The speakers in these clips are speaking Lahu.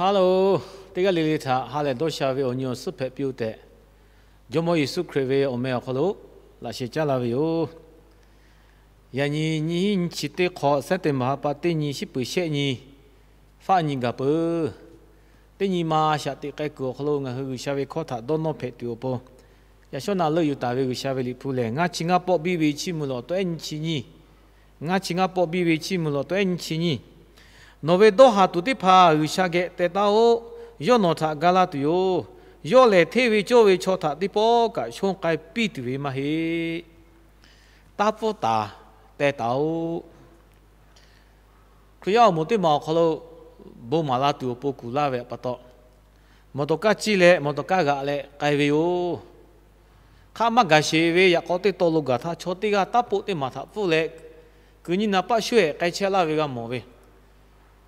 Hello, teˇ g'aˇ le le htaꞈ ha lehˬ dawˇ sha ve awˬ nyi awˬ suhˉ hpehꞈ piˇ-oˆ tehꞈ, Jawˇmawˇ Yeˍsuˆ Hkriꞈ ve awˬ meh awˬ hk'aw lo laꞈ sheh caˉ laˇ ve yoˬ. Yaꞈ nyi nyiˇ hinˉ nyiˇ chi teˇ hk'awꞈ, Sehˉteˍmaˬ ha pa teˇ nyi, shiˉ peuˍ shehˆ nyi, faˆ nyi gaˬ peuˬ. Teˇ nyi ma a shaꞈ teꞈ k'ai kuiˬ awˬ hk'aw lo ngaˬ hui G'uiˬsha ve hkawˇ htaꞈ dawˇ nawˇ hpehꞈ tuˬ awˬ pon, yaꞈ shawˉ naꞈ leuˆ yuˬ taˍ ve G'uiˬsha ve Liꞈ hpu lehˬ, ngaˇ chi ngaˇ pawˆ biˇ ve chiˇ mvuh lawˬ tawˆ ehˉ nyi chi nyi, ngaˇ chi ngaˇ pawˆ biˇ ve chiˇ mvuh lawˬ tawˆ ehˉ nyi chi nyi, nawˬ ve dawˇ haˍ tuˬ teˇ hpaˍ G'uiˬsha geh teh taˉ-oˆ. Yawˇ nawˬ htaꞈ ga laˇ tuˬ yoˬ. Yawˇ lehˬ hteˇ ve cawˇ ve chaw htaꞈ teˇ pawˆ kaꞈ shonˇ k'ai piˇ tuˬ ve maˇ heˆ. Taˇ pfuhˇ taˍ teh taˍ-oˆ. Hkriꞈ yaˇ awˬ moˍ teˇ maˬ awˬ hk'aw lo bon maˍ la tuˬ awˬ pon kuˬ laˇ ve pa taw, mawˬ tawˬ kaˇ ciˇ leh mawˬ tawˬ kaˇ g'aꞈ leh k'ai ve yoˬ. Hk'aˆ maˇ gaˬ sheˍ ve yaꞈ k'aw teˇ taw lo gaˬ htaˇ, chaw teˇ g'aˇ taˉ poˆ teˇ maˬ htaꞈ pfuhˇ leh, kuiˬ nyi naˍ paˆ shuˉ-ehˍ k'ai chehˇ laˇ ve g'a mawˬ ve.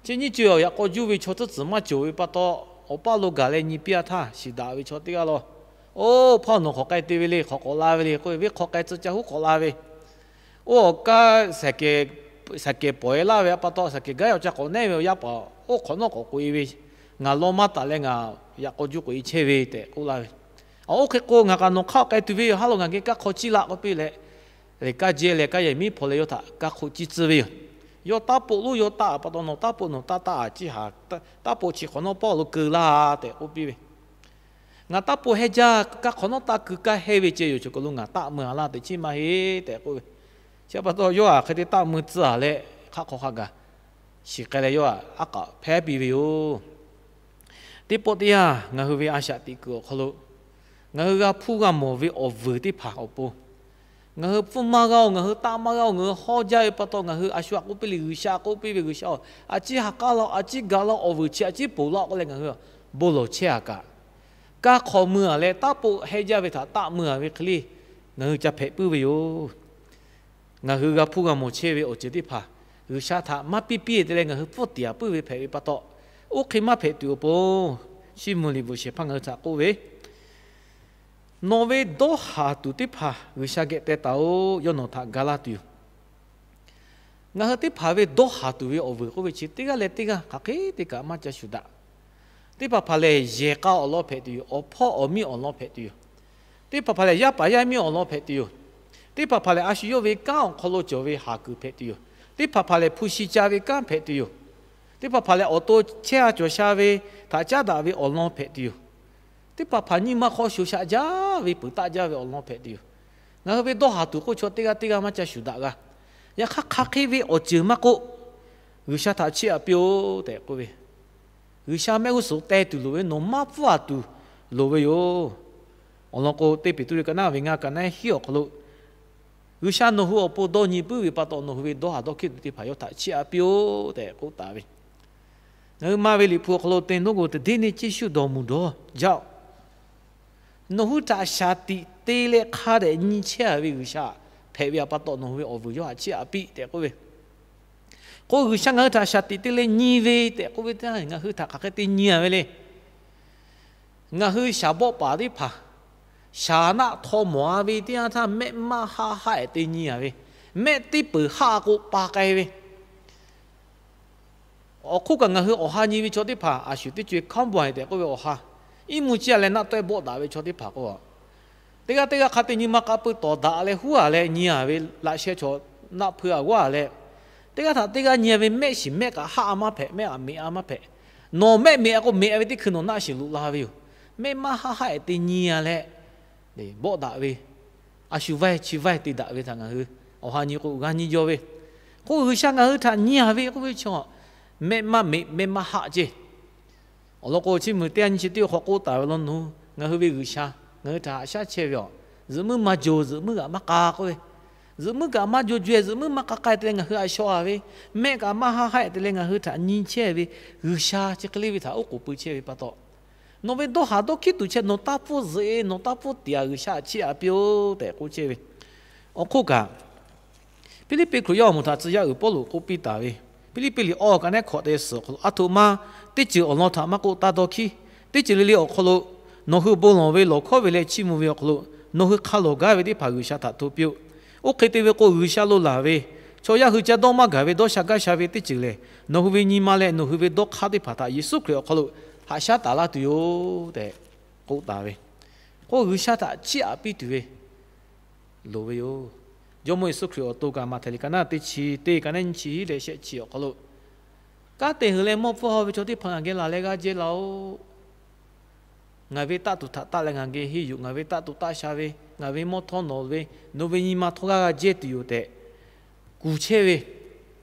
Chi nyiˇ ceuˬ yaꞈ k'aw juˇ ve chaw tcuhˉ tcuhˍ maˇ cawˬ ve pa taw, awˬ paˇ lo gaˬ leh nyi piˇ-a htaˇ, shiˍ daꞈ ve chaw teˇ g'aˇ law, Oˇ hpaˇ nawˬ hk'awꞈ k'ai te ve le, hk'awꞈ k'awꞈ la ve le k'oˆ ve, venˇ hk'aw k'ai tcuh ca huˉ k'awꞈ la ve. Oˇ awˬ kaˇ saˍkehˍ pawˍ-e laˇ ve pa taw, saˍkehˍ gaˉ yaw ca k'awꞈ nehˉ ve awˬ yaˇ paˍ oˇ hk'awꞈ nawˉ k'awꞈ k'oꞈ-e ve, ngaˬ law maˇ taˍ leh ngaˬ yaꞈ k'aw juˇ k'oꞈ-e chehˇ ve tehꞈ k'oˆ laˇ ve. Oˇ hk'e k'o, ngaˬ kaꞈ nawˬ hk'aˆ k'ai tuˬ ve yoˬ, haˉ lo ngaˬ geh kaˇ hk'aw ciˇ laˇ k'oˆ piˇ leh, leh kaˇ jehˇ leh kaˇ yaˇ miˉ hpaw leh yawˇ htaꞈ kaˇ hk'oˆ ciˇ tcuh ve yoˬ. Yawˇ taˉ poˆ lonˉ yawˇ taˆ pa taw, nawˬ taˉ poˆ nawˬ taˇ taˆ-a, ciˇ haˍ taˉ poˆ chi hk'awꞈ nawˉ pawˆ lo keu laˇ tehꞈ k'oˆ piˇ ve. Ngaˬ taˉ poˆ heh jaˇ, kaˇ hk'awꞈ nawˉ taˇ keu kaˇ heh ve ceh yoˬ, chaw kaˬ lo ngaˬ taˆ mui-a laˇ tehꞈ chiˇ maˇ heˆ tehꞈ k'oˆ ve. Chi pa taw yawˇ htaꞈ hk'e te taˆ mui tcuh-a leh, hk'aˆ hk'aw hk'a gaˬ shiˍ k'ai leh yawˇ htaꞈ aˉ k'aꞈ hpehˇ piˇ ve yoˬ. Teˇ pawˆ teˇ yanˇ, ngaˬ hui ve a shaꞈ teꞈ kuiˬ awˬ hk'aw lo ngaˬ hui g'a hpuˇ g'a mawˬ ve awˬ vuiˬ teˇ hpaˍ awˬ pon, ngaˬ hui pfuhˇ maˇ g'a-oˬ, ngaˬ hui taˆ maˇ g'a-oˬ, ngaˬ hui hawˇ jaˇ ve pa taw, ngaˬ hui a shu htaꞈ k'oˆ piˇ le, G'uiˬsha k'oˆ piˇ ve, G'uiˬsha-oˬ, a ciˉ ha k'aˉ laˇ, a ciˉ ga laˇ, awˬ vuiˬ chi a ciˉ ponˬ laˇ k'oˆ leh ngaˬ hui bon lawˬ chehˇ-a kaꞈ, kaˇ hk'aw mui-a leh taˉ poˆ heh jaˇ ve htaꞈ taˆ mui-a ve hk'e le, ngaˬ hui ca hpehꞈ puiˉ ve yoˬ. Ngaˬ hui g'a hpuˇ g'a mawˬ chehˇ ve awˬ ceuˬ teˇ hpaˍ G'uiˬsha htaꞈ maˇ piˇ piˇ te leh ngaˬ hui pfuhˇ tiˍ-a puiˉ ve hpehꞈ ve pa taw, oˇ hk'e maˇ hpehꞈ tuˬ awˬ pon, Chiˇ mvuh liꞈ bvuhꞈ shehˍ hpaˇ ngaˬ hui htaꞈ k'oˆ ve, nawˬ ve dawˇ haˍ tuˬ teˇ hpaˍ G'uiˬsha geh teh taˍ-oˆ. Yawˇ nawˬ htaꞈ ga laˇ tuˬ yoˬ. Ngaˬ hui teˇ hpaˍ ve dawˇ haˍ tuˬ ve awˬ vuiˬ k'oˆ ve chi teˇ g'aˇ leh teˇ g'aˇ hk'aˬ hk'e te kaꞈ maˇ ca shuˍ daꞈ. Teˇ hpaˍ hpaˍ lehˬ, yehˬ k'a awˬ lawn hpehꞈ tuˬ yoˬ. Awˬ hpawˇ awˬ miˇ awˬ lawn hpehꞈ tuˬ yoˬ. Teˇ hpaˍ hpaˍ lehˬ, yaˇ paˍ yaˇ miˇ awˬ lawn hpehꞈ tuˬ yoˬ. Teˇ hpaˍ hpaˍ lehˬ, a shu yawˇ ve kanˉ awˬ hk'aw lo cawˬ ve haˍ kuiˬ hpehꞈ tuˬ yoˬ. Teˇ hpaˍ hpaˍ lehˬ, hpu shi ca ve kanˉ hpehꞈ tuˬ yoˬ. Teˇ hpaˍ hpaˍ lehˬ, awˬ to chehˇ-a cawˬ sha ve htaꞈ caˉ daꞈ ve awˬ lawn hpehꞈ tuˬ yoˬ. Teˇ hpaˍ hpaˍ nyi ma hk'aw sho shaꞈ jaˇ ve peuˬ taˆ jaˇ ve awˬ lawn hpehꞈ tuˬ yoˬ. Ngaˬ hui ve dawˇ haˍ tuˬ k'oˆ chaw teˇ g'aˇ teˇ g'aˇ maˇ ca shuˍ daꞈ g'a. Yaꞈ hk'aˇ, hk'aˬ hk'e ve awˬ ceuˬ maˇ k'oˆ, G'uiˬsha htaꞈ chiˇ aꞈ piˇ-oˆ tehꞈ k'oˆ ve, G'uiˬsha mehˆ g'uˇ suhˍ teh tuˬ loˍ ve, nawˬ maˇ pfuhˇ-a tuˬ loˍ ve yoˬ. Awˬ lawn k'o, teˇ Peˍtruˆ ka naˉ ve ngaˇ ka naˉ hiˉ awˬ hk'aw lo, G'uiˬsha nawˬ hui awˬ pon dawˇ nyi puiˉ ve pa taw, nawˬ hui ve dawˇ haˍ dawˇ hkiˆ tuˬ teˇ hpaˍ yawˇ htaꞈ chiˇ aꞈ piˇ-oˆ tehꞈ k'oˆ taˍ ve. Ngaˬ hui maˇ ve Liꞈ hpu awˬ hk'aw lo te, Nawˬ g'uˇ te deˇ neˇ ceˇ shu dawˬ muˬ dawˬ jaˇ-oˆ. Nawˬ hui htaꞈ shaˍ tiꞈ te leh hk'a dehꞈ nyi chehˇ-a ve G'uiˬsha hpehꞈ ve pa taw, nawˬ hui ve awˬ vuiˬ yawˇ htaꞈ chiˇ aꞈ piˇ tehꞈ k'oˆ ve k'o, G'uiˬsha ngaˬ hui htaꞈ shaˍ tiꞈ te leh nyi ve tehꞈ k'oˆ ve teˇ yanˇ, ngaˬ hui htaꞈ hk'aˬ hk'e te nyi-a ve le. Ngaˬ hui shaˍ bawˆ paˍ teˇ hpaˍ shaˍ naˆ htaw mawˬ-a ve teˇ yanˇ htaˇ, mehˆ maˇ haˆ haˆ-ehˍ te nyi-a ve, mehˆ teˇ peuˬ haˆ k'o pa k'ai ve. Awˬ hk'oˆ kaꞈ, ngaˬ hui awˬ ha nyi ve chaw teˇ hpaˍ a shu teˇ co-e hkaˉ bawˬ-e tehꞈ k'oˆ ve awˬ ha, iˉ mvuhˇ ciˇ-a leh naˆ tawehˇ bawˆ daꞈ ve chaw teˇ hpaˍ k'o, teˇ g'aˇ teˇ g'aˇ hk'a te nyi ma k'a pui tawˍ daꞈ leh huˉ-a leh nyi-a ve, laꞈ sheh chaw naˆ hpui-a g'aˇ leh, teˇ g'aˇ htaꞈ teˇ g'aˇ nyi-a ve, mehˆ shiˍ mehˆ kaꞈ haˆ-a maˇ hpehꞈ, mehˆ kaꞈ meꞈ-a maˇ hpehꞈ. Nawˬ mehˆ meꞈ-a k'o, meꞈ-a ve teˇ hkui nawˬ naˆ shiˍ luꞈ la ve yoˬ. Mehˆ maˇ haˆ haˆ-ehˍ te nyi-a leh, bawˆ daꞈ ve, a shu vaiˇ chi vaiˇ te daꞈ ve htaꞈ ngaˬ hui awˬ ha nyi k'o, g'a nyi jaw ve. K'o, G'uiˬsha ngaˬ hui htaꞈ nyi-a ve k'oˆ ve chaw, mehˆ maˇ meꞈ, mehˆ maˇ haˆ ceˇ. Awˬ lawn k'o, Chiˇ mvuh teˇ yanˇ nyiˇ chi teˇ awˬ hk'aw k'oˆ taˍ ve law, nawˬ hui, ngaˬ hui ve G'uiˬsha ngaˬ hui htaꞈ haꞈ shaˉ chehˇ ve yoˬ. Zuhꞈ muiˉ maˇ jo, zuhꞈ muiˉ kaꞈ maˇ k'a k'oˆ ve, zuhꞈ muiˉ kaꞈ maˇ jo jo-e, zuhꞈ muiˉ maˇ k'a k'ai te leh ngaˬ hui a shaw-a ve, mehˆ kaꞈ maˇ haˆ haˆ-ehˍ te leh ngaˬ hui htaꞈ nyi chehˇ ve G'uiˬsha chi hk'e le ve htaꞈ oˉ k'oˍ pui chehˇ ve pa taw, nawˬ ve dawˇ haˍ dawˇ hkiˆ tuˬ chehˇ, nawˬ taˇ pfuhˇ zuhꞈ-e, nawˬ taˇ pfuhˇ tiˍ-a, G'uiˬsha htaꞈ chiˇ aꞈ piˇ-oˆ tehꞈ k'oˆ chehˇ ve. Awˬ hk'oˆ kaꞈ, Hpiˇliˇpiˆ Hkriꞈ yaˇ awˬ moˍ htaꞈ tcuh yaˇ uiˍ Pawˇluꞈ k'oˆ piˇ taˍ ve, Hpiˇliˇpiˆ liꞈ awˇ ka naˉ hkawꞈ te suhˍ awˬ hk'aw lo, aˬ htoꞈ ma teˇ ceuˬ awˬ lawn htaꞈ maˇ k'oˆ, taˇ dawˇ hkiˆ. Teˇ ceuˬ le le awˬ hk'aw lo nawˬ hui bon lawˬ ve lawˬ hkawˉ ve leh chiˇ mvuh ve awˬ hk'aw lo nawˬ hui hk'a lawˬ gaˇ ve teˇ hpaˍ G'uiˬsha htaꞈ hto piˇ-oˆ. Oˇ hk'e te ve k'o, G'uiˬsha lo laˬ ve Chaw yaˇ hui ca dawˇ maˇ gaˬ ve dawˇ sha gaˇ sha ve teˇ ceuˬ lehˬ, nawˬ hui ve nyi ma leh nawˬ hui ve dawˇ hk'aˇ teˇ hpaˍ htaꞈ Yeˍsuˆ Hkriꞈ awˬ hk'aw lo haꞈ shaˉ taˍ laˇ tuˬ yoˬ tehꞈ k'oˆ taˍ ve. K'o, G'uiˬsha htaꞈ chiˇ aꞈ piˇ tuˬ ve loˍ ve yoˬ. Jawˇmawˇ Yeˍsuˆ Hkriꞈ awˬ to kaꞈ Maꞈhtehˍ liꞈ ka naˉ teˇ chi teˇ ka naˉ nyiˇ chi leh shehˆ chi awˬ hk'aw lo, kanˉ te hui leh mawˇ pfuhˇ hawˇ ve chaw teˇ hpaˍ ngaˬ geh laˬ leh g'aˇ jehˇ laˇ-oˆ. Ngaˬ ve taˆ tuˬ htaꞈ taˆ leh ngaˬ geh henˇ yuˬ. Ngaˬ ve taˆ tuˬ taˆ sha ve, ngaˬ ve mawˇ htawˇ nawˬ ve, nawˬ ve nyi ma htawˇ g'aˇ g'a jehˇ tuˬ yoˬ tehꞈ kuˬ chehˇ ve.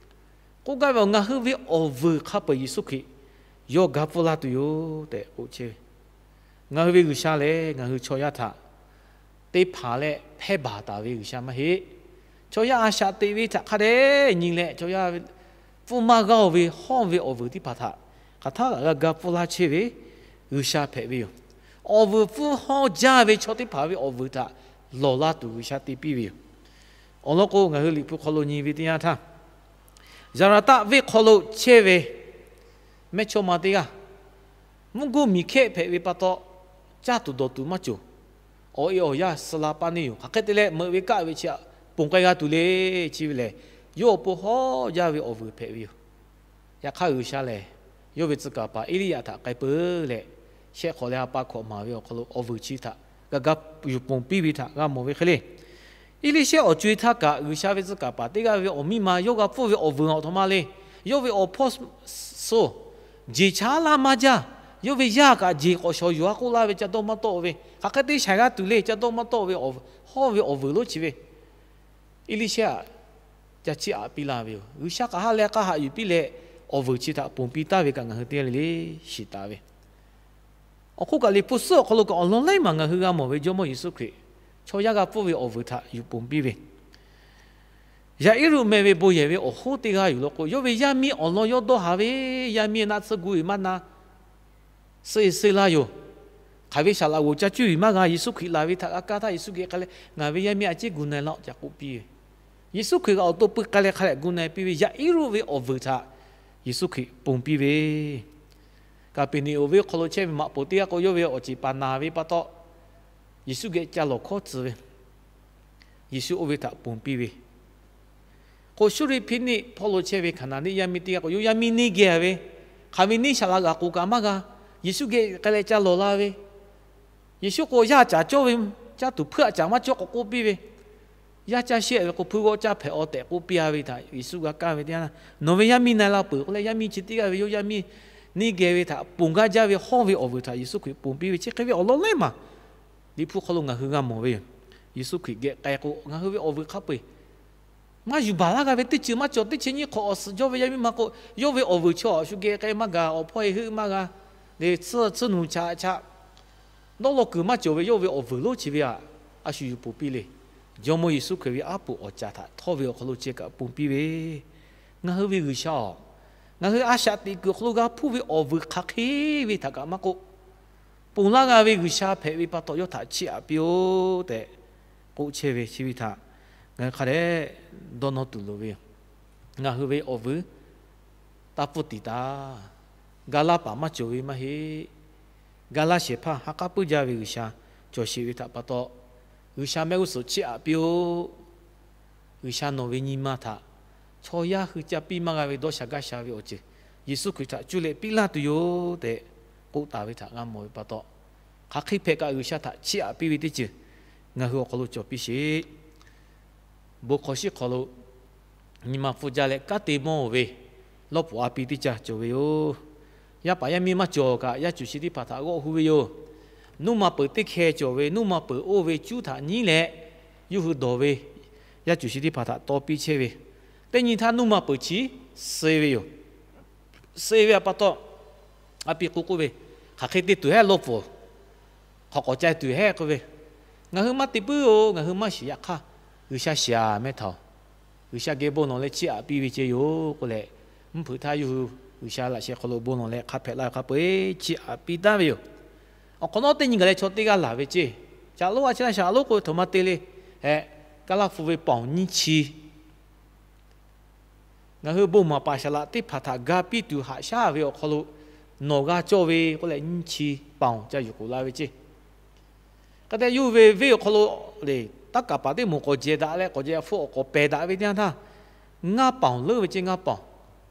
K'oˆ gaˇ ve, ngaˬ hui ve awˬ vuiˬ hk'a peu-eˬ Yeˍsuˆ Hkriꞈ yawˇ ga pfuhˇ laˇ tuˬ yoˬ tehꞈ k'oˆ chehˇ ve. Ngaˬ hui ve G'uiˬsha lehˬ, ngaˬ hui chaw yaˇ htaꞈ te hpanˍ leh hpehˇ baˬ taˍ ve G'uiˬsha maˇ heˆ. Chaw yaˇ a shaꞈ teꞈ ve htaꞈ hk'a dehꞈ nyi leh, chaw yaˇ pfuhˇ maˇ g'aˇ-oˬ ve hawˇ ve awˬ vuiˬ teˇ hpaˍ htaꞈ hk'aˬ htaˇ kaꞈ g'a ga pfuhˇ laˇ chehˇ ve G'uiˬsha hpehꞈ ve yoˬ. Awˬ vuiˬ pfuhˇ hawˇ jaˇ ve chaw teˇ hpaˍ ve awˬ vuiˬ htaꞈ lawˬ laˇ tuˬ G'uiˬsha te piˇ ve yoˬ. Awˬ lawn k'o, ngaˬ hui Liꞈ hpu hk'aw lo nyi ve teˇ yanˇ htaˇ, Zaˍlaˍtaˆ venˇ hk'aw lo chehˇ ve mehˇchawˇma teˇ g'aˇ, mvuhˇ guˇ miˬ hkehˆ hpehꞈ ve pa taw, caˇ tuˬ dawˬ tuˬ maˇ cawˬ. Awˬ e awˬ yaˇ suh la paˇ neˇ yoˬ. Hk'aˬ hk'e te leh meuꞈ ve kaˆ ve chi htaꞈ ponˬ k'ai g'a tuˬ le chi ve lehˬ, yawˇ awˬ pon hawˇ jaˇ ve awˬ vuiˬ hpehꞈ ve yoˬ. Yaꞈ hk'aˇ, G'uiˬsha lehˬ, yawˇ ve tcuh kaˍ paˍ Eˇliˇyaꞈ htaꞈ k'ai peuˬ leh, shehˆ hk'awꞈ leh ha pa hkawꞈ maˍ ve awˬ hk'aw lo awˬ vuiˬ chi htaꞈ g'a ga yuˬ ponˬ piˇ ve htaꞈ g'a mawˬ ve hk'e le. Eˇliˇshehˇ awˬ co-e htaˇ kaꞈ, G'uiˬsha ve tcuh kaˍ paˍ teˇ g'aˇ ve awˬ miˇ ma yawˇ g'a pfuhˇ ve awˬ vuiˬ awˬ htoꞈ ma le. Yawˇ ve awˬ hpawˇ suh jeˬ chaˉ laˇ maˇ jaˇ. Yawˇ ve yaˇ kaꞈ jeˬ k'awꞈ shawˍ yuˬ-a k'oˆ laˇ ve ca dawˇ maˇ tawˆ ve, hk'aˬ hk'e te shaiˍ g'a tuˬ le ca dawˇ maˇ tawˆ ve, hawˇ ve awˬ vuiˬ lonˉ chi ve Eˇliˇshehˇ aꞈ ca chiˇ aꞈ piˇ laˇ ve yoˬ. G'uiˬsha hk'aˬ ha leh k'aˇ haꞈ yuˬ piˇ leh, awˬ vuiˬ chi htaꞈ ponˬ piˇ taˍ ve kaꞈ ngaˬ hui teˇ g'aˇ le le shiˍ taˍ ve. Awˬ hk'oˆ kaꞈ, Liꞈ hpu suhˉ awˬ hk'aw lo kaꞈ awˬ lawn laiˉ maˬ ngaˬ hui g'a mawˬ ve Jawˇmawˇ Yeˍsuˆ Hkriꞈ chaw yaˇ g'a pfuhˇ ve awˬ vuiˬ htaꞈ yuˬ ponˬ piˇ ve, Yaˍiˉruˆ meh ve bon yehˬ ve awˬ hoˉ teˇ g'aˇ yoˬ law k'o, yawˇ ve yaˇ miˇ awˬ lawn yawˇ dawˇ haˍ ve, yaˇ miˇ naˆ tsuhˇ gu ve maˇ na suh-e suh-e laˇ yoˬ. Hk'aˬ ve saˍ laꞈ g'oˍ ca cuˇ ve maˇ g'a. Yeˍsuˆ Hkriꞈ laˬ ve htaꞈ g'a kaˇ htaˇ, Yeˍsuˆ geh k'ai leh, Ngaˬ ve yaˇ miˇ a ciˉ gu na-e laˇ-oˆ, ca k'oˆ piˇ ve. Yeˍsuˆ Hkriꞈ kaꞈ awˬ to pui k'ai leh hk'a dehꞈ gu na-e piˇ ve, Yaˍiˉruˆ ve awˬ vuiˬ htaꞈ Yeˍsuˆ Hkriꞈ ponˬ piˇ ve. Kaˍpeˍneˍonˍ venˇ hk'aw lo chehˇ ve maꞈ poˍ teˇ g'aˇ k'o, yawˇ ve awˬ ceˬ paˍ naˬ ve pa taw, Yeˍsuˆ geh ca lawˬ hkawˇ tcuh ve, Yeˍsuˆ oˇ ve htaꞈ ponˬ piˇ ve. K'o, Suˇriˆhpeˇniˆ hpawˇ lo chehˇ ve Hkaˍnanˍniˆ yaˇ miˇ teˇ g'aˇ k'o, yawˇ yaˇ miˇ neˇ geh ve, hk'aˬ ve neˇ shaˍ laꞈ g'aꞈ k'oˍ kaꞈ maˇ g'a. Yeˍsuˆ geh k'ai leh ca lawˬ la ve. Yeˍsuˆ k'o, yaˇ caˍ cawˇ ve, caˇ tuˬ hpuiˇ aꞈ caˍ maˇ cawˇ k'awꞈ k'oˆ piˇ ve, yaˇ caˇ shehˆ ve k'o, hpuiˇ g'awˇ caˇ hpehꞈ-aw tehꞈ k'oˆ piˇ-a ve htaꞈ Yeˍsuˆ g'a kaˇ ve teˇ yanˇ, Nawˬ ve yaˇ miˇ na-e la peuˬ k'oˆ leh, yaˇ miˇ chi teˇ g'aˇ ve yawˇ yaˇ miˇ neˇ geh ve htaꞈ ponˬ gaˇ jaˇ ve hawˇ ve awˬ vuiˬ htaꞈ Yeˍsuˆ Hkriꞈ ponˬ piˇ ve chi hk'e ve awˬ lawn laiˉ maˬ Liꞈ hpu hk'aw lo ngaˬ hui g'a mawˬ ve yoˬ. Yeˍsuˆ Hkriꞈ geh k'ai k'o, ngaˬ hui ve awˬ vuiˬ hk'a peu-eˬ maˇ yuˬ baˬ laˇ g'a ve teˇ ceuˬ maˇ cawˬ. Teˇ chi nyiˇ hk'awꞈ awˬ suhˍ jawˇ ve yaˇ miˇ ma k'o, yawˇ ve awˬ vuiˬ chi awˬ shu geh k'ai maˇ gaˬ. Awˬ hpawˇ e heuˆ maˇ g'a, le tsuhˇ tsuhˇ nuˬ chaꞈ chaꞈ dawˇ law kuiˬ maˇ cawˬ ve yawˇ ve awˬ vuiˬ lonˉ chi ve htaꞈ a shu yuˬ ponˬ piˇ le. Jawˇmawˇ Yeˍsuˆ Hkriꞈ ve aˉ poꞈ awˬ caˍ htaꞈ htawˇ ve awˬ hk'aw lo ceh kaꞈ ponˬ piˇ ve, Ngaˬ hui ve G'uiˬsha-oˬ, ngaˬ hui a shaꞈ teꞈ kuiˬ awˬ hk'aw lo g'a hpuˇ ve awˬ vuiˬ hk'aˬ hk'e ve htaꞈ kaꞈ maˇ k'oˆ, ponˬ laˇ g'a ve G'uiˬsha hpehꞈ ve pa taw yawˇ htaꞈ chiˇ aꞈ piˇ-oˆ tehꞈ k'oˆ chehˇ ve chi ve htaꞈ ngaˬ hui hk'a dehꞈ dawˇ nawˇ tuˬ loˍ ve yoˬ. Ngaˬ hui ve awˬ vuiˬ taˇ pfuhˇ tiˍ taˍ. Ga laˇ paˍ maˇ cawˬ ve maˇ heˆ. Ga laˇ shehˍ hpaˇ ha k'aˉ puiˉ jaˇ ve G'uiˬsha cawˬ sheˍ ve htaꞈ pa taw, G'uiˬsha mehˆ g'uˇ suhˍ chiˇ aꞈ piˇ-oˆ. G'uiˬsha nawˬ ve nyi ma htaꞈ chaw yaˇ hui ca piˇ maˇ g'a ve dawˇ sha gaˇ sha ve awˬ ceuˬ Yeˍsuˆ Hkriꞈ htaꞈ cuˇ leh piˇ laˇ tuˬ yoˬ tehꞈ k'oˆ taˍ ve htaꞈ g'a mawˬ ve pa taw, hk'aˬ hk'e hpehꞈ kaꞈ G'uiˬsha htaꞈ chiˇ aꞈ piˇ ve teˇ ceuˬ ngaˬ hui awˬ hk'aw lo cawˬ piˇ sheˍ. Bon hk'awꞈ shiˉ hk'aw lo nyi ma hpfuhˇ jaˇ leh kanˉ te mawˇ-oˬ ve lawˇ puˍ a pi teˇ caˇ cawˬ ve yoˬ. Yaˇ paˍ yaˇ miˇ maˇ cawˬ kaꞈ, yaˇ cuˬ chi teˇ hpaˍ htaꞈ g'awˆ hu ve yoˬ. Nuˇ ma peuˬ teˇ hkeh cawˬ ve, nuˇ ma peuˬ oˇ ve cuˉ htaꞈ nyiˉ leh, yawˇ hui dawˬ ve yaˇ cuˬ chi teˇ hpaˍ htaꞈ taw piˇ chehˇ ve, teˇ nyi htaˇ nuˇ ma peuˬ chi suh-e ve yoˬ. Suh-e ve pa taw, a pi k'o k'oˆ ve, Hk'aˬ hk'e te tuˬ hehˉ lawˇ puˍ, hk'awꞈ k'awꞈ ca tuˬ hehˉ k'oˆ ve, Ngaˬ hui maˇ te puiˉ-oˬ. Ngaˬ hui maˇ shiˍ. Yaꞈ hk'aˇ, G'uiˬsha shiˍ-a mehˉ htaꞈ-oˬ, G'uiˬsha geh bon lawˬ leh chiˇ aꞈ piˇ ve ceh yoˬ k'oˆ leh, mvuhˇ hpeuꞈ htaˇ yawˇ hui G'uiˬsha laꞈ sheh hk'aw lo bon lawˬ leh hk'a hpehꞈ laˇ ve hk'a peu-eˬ chiˇ aꞈ piˇ taˍ ve yoˬ. Awˬ hk'awꞈ nawˉ teˇ nyi gaˬ leh chaw teˇ g'aˇ laˬ ve ceˇ, Caꞈ lonˉ a chi laˇ shaˍ lonˉ k'oˆ ve htoꞈ ma te le. Heh, Kaˇlaˇ hpu ve paoˬ nyiˇ chi Ngaˬ hui bon maˍ paˍ saˍ laꞈ teˇ hpaˍ htaꞈ ga piˇ tuˬ haꞈ shaˉ ve awˬ hk'aw lo nawˬ g'a cawˇ ve k'oˆ leh, nyiˇ chi paoˬ ca yuˬ k'oˍ la ve ceˇ. Hk'e te yawˇ hui ve venˇ awˬ hk'aw lo le, taˇ kaˍ paˍ teˇ moˍ k'awꞈ jehˬ daꞈ leh k'awꞈ jehˬ hpu awˬ k'awꞈ pehˬ daꞈ ve teˇ yanˇ htaˇ, Ngaˇ paonˍ leuˉ ve ceˇ, ngaˇ paonˍ.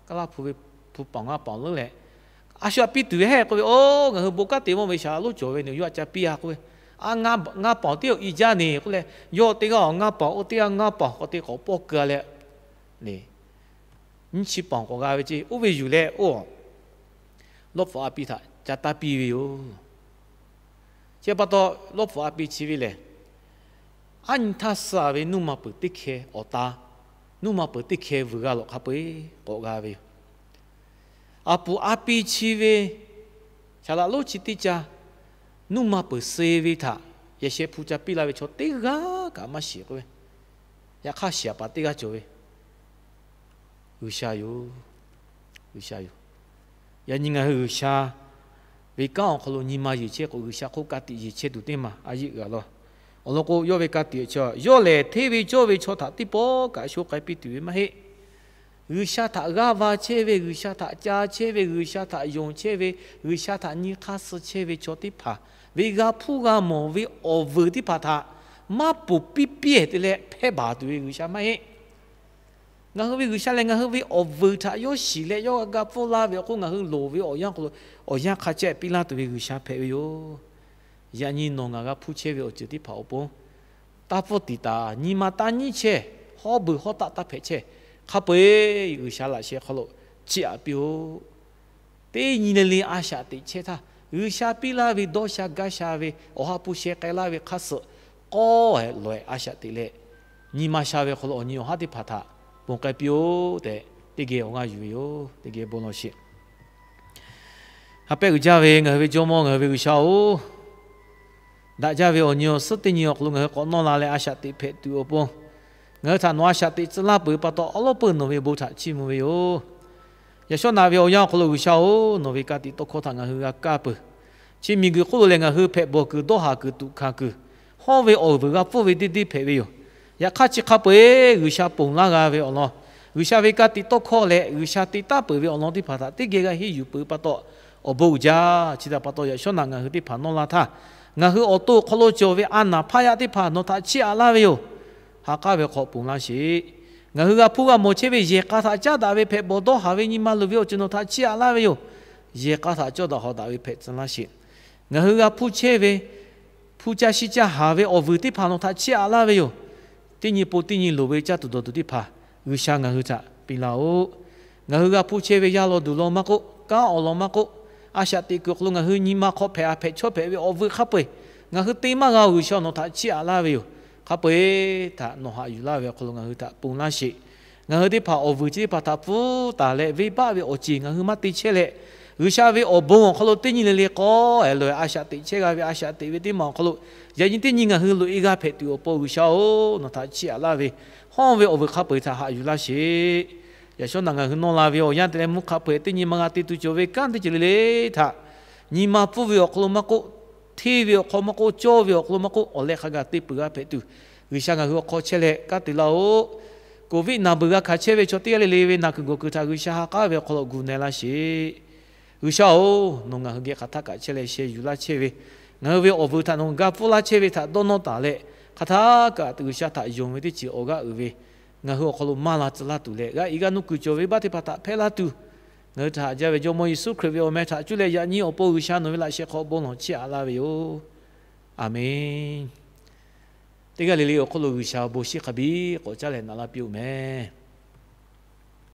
Kaˇ laˇ hpu ve hpu paonˍ ngaˇ paonˍ leuˉ leh, a shu a piˇ tuˬ ve hehˉ k'oˆ ve, Oˇ, ngaˬ hui bon kanˉ te mawˇ ve shaˍ laꞈ lonˉ cawˬ ve, nawˬ yawˇ htaꞈ ca piˇ a k'oˆ ve. A, ngaˇ paonˍ teˇ awˬ i jaˇ neˬ k'oˆ leh, yawˇ teˇ g'aˇ awˬ ngaˇ paonˍ, oˇ teˇ g'aˇ ngaˇ paonˍ k'awꞈ te k'awꞈ pawˇ keu a leh, nyiˇ chi paonˍ k'awꞈ g'a ve ceˇ. Oˇ ve yuˬ leh, oˇ, lawˇ hpu a pi htaꞈ ca taˇ piˇ ve yoˬ. Chi pa taw, lawˇ hpu a pi chi ve lehˬ, aˉ nyi htaˇ suh ve nuˇ ma peuˬ teˇ hkeh awˬ ta, nuˇ ma peuˬ teˇ hkeh vuiˬ g'a lawꞈ hk'a peu-eˬ k'awꞈ g'a ve yoˬ. Aˬ puˍ a pi chi ve shaˍ laꞈ lonˉ chi teˇ ca nuˇ ma peuˬ suh ve htaꞈ yehˬ sheh hpu ca piˇ la ve chaw teˇ g'aˇ kaꞈ maˇ shiˍ k'oˆ ve, yaꞈ hk'aˇ shiˍ a paˍ teˇ g'aˇ cawˬ ve, G'uiˬsha yoˬ. G'uiˬsha yoˬ. Yaꞈ nyi ngaˬ hui G'uiˬsha ve kanˉ awˬ hk'aw lo nyi ma yeˬ chehˇ k'o, G'uiˬsha hk'oˆ ka tiꞈ yeˬ chehˇ tuˬ teˇ maˬ a yeˆ g'a law. Awˬ lawn k'o, yawˇ ve ka tiꞈ chi, yawˇ lehˬ hteˇ ve cawˇ ve chaw htaꞈ teˇ pawˆ kaꞈ sho k'ai piˇ tuˬ ve maˇ heˆ. G'uiˬsha htaꞈ g'aˇ va chehˇ ve, G'uiˬsha htaꞈ ca chehˇ ve, G'uiˬsha htaꞈ yonˍ chehˇ ve, G'uiˬsha htaꞈ nyi hk'aˇ suh chehˇ ve chaw teˇ hpaˍ ve g'a hpuˇ g'a mawˬ ve awˬ vuiˬ teˇ hpaˍ htaꞈ maˇ ponˬ piˇ piˇ te leh hpehˇ baˬ tuˬ ve G'uiˬsha maˇ heˆ. Ngaˬ hui ve G'uiˬsha lehˬ, ngaˬ hui ve awˬ vuiˬ htaꞈ yawˇ shiˍ leh yawˇ g'a ga pfuhˇ laˇ ve awˬ hk'oˆ, ngaˬ hui loˍ ve awˬ yanˇ hk'aw lo awˬ yanˇ hk'a chehˇ piˇ laˇ tuˬ ve G'uiˬsha hpehꞈ ve yoˬ. Yaꞈ nyi nawˬ ngaˬ g'a hpuˇ chehˇ ve awˬ ceuˬ teˇ hpaˍ awˬ pon, taˇ pfuhˇ tiˍ taˍ, nyi ma taˇ nyiˉ chehˇ, hawˉ beuˬ hawˉ taˆ taˇ hpehꞈ chehˇ. Hk'a peu-eˬ G'uiˬsha laꞈ sheh hk'aw lo chiˇ aꞈ piˇ-oˆ. Teˇ nyi le le a shaꞈ teꞈ chehˇ htaˇ, G'uiˬsha piˇ laˇ ve dawˇ sha gaˇ sha ve, awˬ ha hpu sheh k'ai laˇ ve hk'aˇ suh k'awˇ lawˬ-ehˍ a shaꞈ teꞈ leh, nyi ma sha ve hk'aw lo awˬ nyi awˬ haˉ teˇ hpaˍ htaꞈ ponˬ k'ai piˇ-oˆ tehꞈ, teˇ geh awˬ g'aˇ yuˬ ve yoˬ. Teˇ geh bon lawˬ sheˍ. Ha pehˉ uiˍ jaˇ ve ngaˬ hui ve Jawˇmawˇ, ngaˬ hui ve G'uiˬsha-oˬ, daꞈ jaˇ ve awˬ nyi awˬ suhˉ teˇ nyi awˬ hk'aw lo ngaˬ hui k'awꞈ nawˇ la leh a shaꞈ teꞈ hpehꞈ tuˬ awˬ pon, ngaˬ hui htaꞈ nawˬ a shaꞈ teꞈ tcuh laˇ peuˬ pa taw, awˉ lawˉ peuˬ nawˬ ve bon htaꞈ chiˇ mvuh ve yoˬ. Yaꞈ shawˉ naꞈ ve awˬ yanˇ awˬ hk'aw lo G'uiˬsha-oˬ, nawˬ ve ka tiꞈ tawˇ hkawˇ htaꞈ ngaˬ hui g'a kaˇ peuˬ. Chi miˬguiˬ hk'oˆ lo lehˬ, ngaˬ hui hpehꞈ bawˬ kuiˬ, dawˇ haˍ kuiˬ, tuꞈ hkanˍ kuiˬ, hawˉ ve awˬ vuiˬ g'a pfuhˇ ve deˇ deˇ hpehꞈ ve yoˬ. Yaꞈ hk'aˇ, chi hk'a peu-eˬ G'uiˬsha ponˬ laˇ g'a ve awˬ lawn, G'uiˬsha ve ka tiꞈ tawˇ hkawˇ leh G'uiˬsha te taˉ peuˬ ve awˬ lawn teˇ hpaˍ htaꞈ teˇ geh g'a henˇ yuˬ peuˬ pa taw, awˬ bon uiˍ jaˇ. Chi htaꞈ pa taw, yaꞈ shawˉ naꞈ ngaˬ hui teˇ hpaˍ nawˇ la htaˇ, ngaˬ hui awˬ to awˬ hk'aw lo cawˬ ve a naˍ hpaˇ yaˇ teˇ hpaˍ nawˬ htaꞈ chiˇ aꞈ laˇ ve yoˬ. Ha k'aˉ ve hk'aw ponˬ laˇ sheˍ. Ngaˬ hui g'a hpuˇ g'a mawˬ chehˇ ve yehˬ k'a htaꞈ caˉ daꞈ ve hpehꞈ bawˬ dawˇ haˍ ve nyi ma luˬ ve awˬ ceuˬ nawˬ htaꞈ chiˇ aꞈ laˇ ve yoˬ. Yehˬ k'a htaꞈ cawˇ daꞈ hawˍ daꞈ ve hpehꞈ tcuh laˇ sheˍ. Ngaˬ hui g'a hpuˇ chehˇ ve, hpu ca shi ca haˍ ve awˬ vuiˬ teˇ hpaˍ nawˬ htaꞈ chiˇ aꞈ laˇ ve yoˬ. Teˇ nyi po teˇ nyi loˍ ve caˇ tuˬ dawˬ tuˬ teˇ hpaˍ G'uiˬsha ngaˬ hui htaꞈ piˇ laˇ-oˆ. Ngaˬ hui g'a hpuˇ chehˇ ve yaˇ law duˬ law maˇ k'oˆ, kanˉ awˬ lawn maˇ k'oˆ, a shaꞈ teꞈ kuiˬ awˬ hk'aw lo ngaˬ hui nyi ma hk'aw hpehꞈ a hpehꞈ chawˇ hpehꞈ ve awˬ vuiˬ hk'a peu-eˬ ngaˬ hui te maˇ g'a-oˬ. G'uiˬsha nawˬ htaꞈ chiˇ aꞈ laˇ ve yoˬ. Hk'a peu-eˬ htaꞈ nawˬ haꞈ yuˬ laˇ ve awˬ hk'aw lo ngaˬ hui htaꞈ ponˬ laˇ sheˍ. Ngaˬ hui teˇ hpaˍ awˬ vuiˬ chi teˇ hpaˍ htaꞈ pfuhˇ taˍ leh, venˇbaˆ ve awˬ ceˬ ngaˬ hui maˇ te chehˇ leh, G'uiˬsha ve awˬ bon awˬ hk'aw lo teˇ nyi le le k'awˇ lehˬ, a shaꞈ teꞈ chehˇ g'a ve a shaꞈ teꞈ ve teˇ maˬ awˬ hk'aw lo, yaꞈ nyi teˇ nyi ngaˬ hui loꞈ-e g'a hpehꞈ tuˬ awˬ pon, G'uiˬsha-oˬ, nawˬ htaꞈ chiˇ aꞈ laˇ ve hawˉ ve awˬ vuiˬ hk'a peu-eˬ htaꞈ haꞈ yuˬ laˇ sheˍ. Yaꞈ shawˉ naꞈ ngaˬ hui nawˇ la ve awˬ yanˇ te leh mvuhˇ hk'a peu-eˬ teˇ nyi ma g'a te tuˬ cawˬ ve kanˉ teˇ ceuˬ le le htaꞈ nyi ma pfuhˇ ve awˬ hk'aw lo maˇ k'oˆ, hteˇ ve awˬ hk'aw maˇ k'oˆ, cawˇ ve awˬ hk'aw lo maˇ k'oˆ, awˬ leh hk'a gaˬ te peuˬ g'a hpehꞈ tuˬ, G'uiˬsha ngaˬ hui awˬ hk'aw chehˇ leh kanˉ te laˇ-oˆ. Covid naˬ beuˬ g'a hkanˍ chehˇ ve chaw teˇ g'aˇ le le ve naˬ kuiˬ gawˬ kuiˬ htaꞈ G'uiˬsha ha k'aˉ ve awˬ hk'aw lo gu na-e laˇ sheˍ. G'uiˬsha-oˬ, nawˬ ngaˬ hui geh hk'aˬ htaˇ kaꞈ chehˇ leh sheh yuˬ laˇ chehˇ ve, ngaˬ hui ve awˬ vuiˬ htaꞈ nawˬ ga pfuhˇ laˇ chehˇ ve htaꞈ dawˇ nawˇ taˍ leh, hk'aˬ htaˇ kaꞈ G'uiˬsha htaꞈ yonˍ ve teˇ ceuˬ awˬ g'aˇ uiˍ ve ngaˬ hui awˬ hk'aw lo maˇ la tcuh laˇ tuˬ leh, g'a iˉ g'aˇ nuˇ kuiˬ cawˬ ve baˆ teˇ hpaˍ htaꞈ hpehˇ laˇ tuˬ, ngaˬ hui htaꞈ haꞈ jaˇ ve Jawˇmawˇ Yeˍsuˆ Hkriꞈ ve awˬ meh htaꞈ cuˇ leh yaꞈ nyi awˬ pon G'uiˬsha nawˬ ve laꞈ sheh hk'aw bon lawˬ chiˇ aꞈ laˇ ve yoˬ. Aˬmenˍ. Teˇ g'aˇ le le awˬ hk'aw lo G'uiˬsha awˬ bon shinˉ hk'a biˇ k'awꞈ caˉ leh naꞈ laˇ piˇ-oˬ meh.